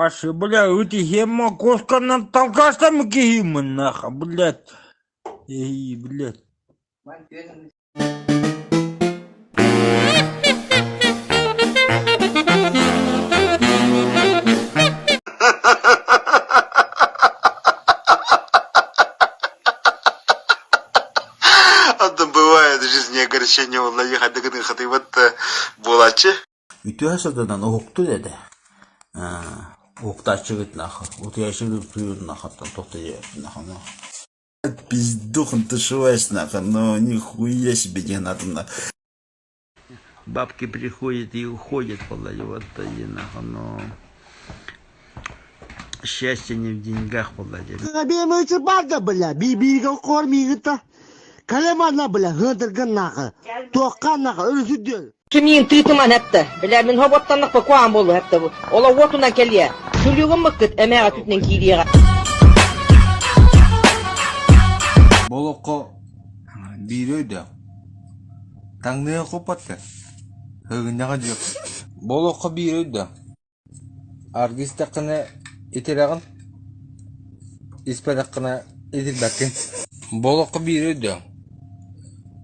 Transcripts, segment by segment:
Ваши, бля, ыт кошканан алкаштаммыт киһиммин нахуй, блядь. Эй, блядь. Онтон бывает в жизни огорчение уолла хадыгын хатыйбат буолааччы. Үтүө сатанан уһуктун этэ. Уһуктааччыгыт нахуй, утуйааччыгыт утуйун нахуй, туох да диэбэппин нахуй. Пиздух, ты шиваешь нахуй, но нихуя себе не надо нахуй. Бабки приходят и уходят, блядь, вот они нахуй, но счастье не в деньгах, блядь. Биэмэчи бля, би-бигэ кор миигита. Калемана бля, хыдыргын нахы. Туохха нахы, өрүсүдүл. Миин тыытыман эттэ. Бля, мин хоботтаннах куаан буолу эттэ бу. Ола уотунан кэлиэ. Күлүгүм мыккыт эмээҕэ түтүнэн киириэҕэ. Бу олоххо биири өйдөөх, таҥныа хоппоттор, һыгынньаҕа дьиэ. Бу олоххо биири өйдөөх, аргы истэххинэ итирэҕин, испэтэххинэ итирбэккин. Бу олоххо биири өйдөөх,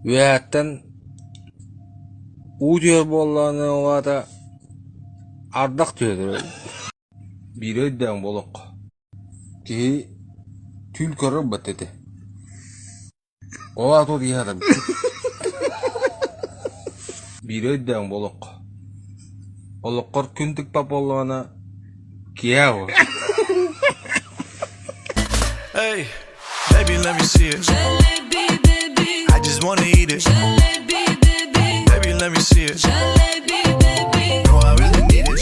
үөһэттэн уу түһэр буоллаҕына ол аата ардах түһэр. Биири өйдөөн бу олоххо киһи түүл көрөр бат этэ. Ол аата ол киһи хатарбыт. Биири өйдөөн бу олоххо олоххор күн тыкпат буоллаҕына киэһэ буолар. Hey, baby, let me see it. I just wanna eat it. Baby, let me see it. No, I really need it.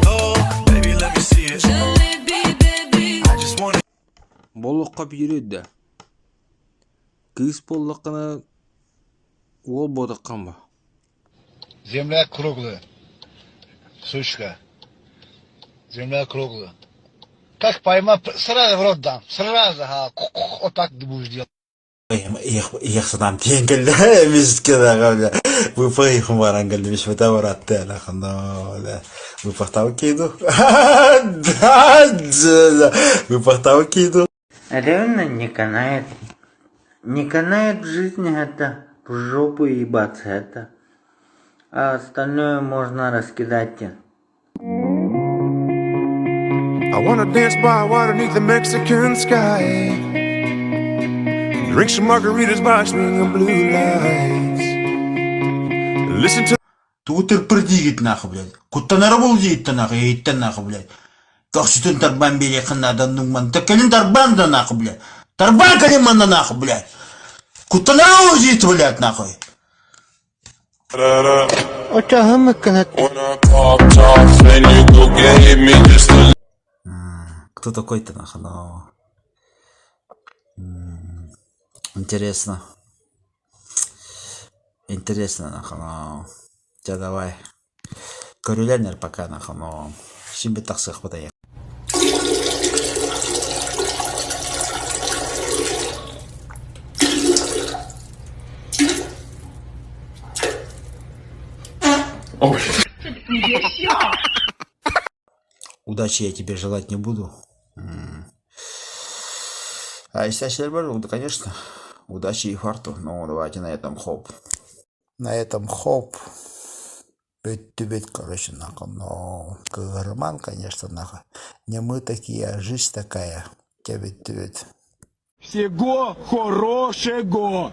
Oh, baby, let me see it. I just wanna Бу олоххо биири өйдөө. Кыыс буоллаххына уол буотаххын ба. Земля круглая, сучка. Земля круглая. Как поймал, сразу в рот дам, сразу, ха, вот так ты будешь делать. Иэхсанам тиэн кэллэ эмискэ выпа баран кэллэ бишбета баратты выпахтабы киду выпахтабы киду Реально не канает. Не канает в жизни это в жопу ебаться это. А остальное можно раскидать. I wanna dance by water beneath the Mexican sky. Drink some margaritas by swinging blue lights. Listen to Тугу тырпыр диигит нахуй, блядь? Куттанара бул дииттэн нахуй, эйиттэн нахуй, блядь. Көхсүтүн тарбаан биэриэххин наада оннук Да кэлин тарбаан да нахуй, блядь. Тарбаан кэлин манна нахуй, блядь. Куттанара бул диит, блядь, нахуй. Кто такой-то нахуй, но... Интересно. Интересно нахуй, но... Чэ давай. Көрүлэн эр пока нахуй, но... Син бит тахсыахпыт айа. Удачи я тебе желать не буду. А если да, конечно, удачи и фарту. Ну, давайте на этом хоп. На этом хоп. Бүттүбүт, короче, нахуй. Но кыһарыман, конечно, нахуй. Не мы такие, а жизнь такая. Дьэ бүттүбүт. Всего хорошего!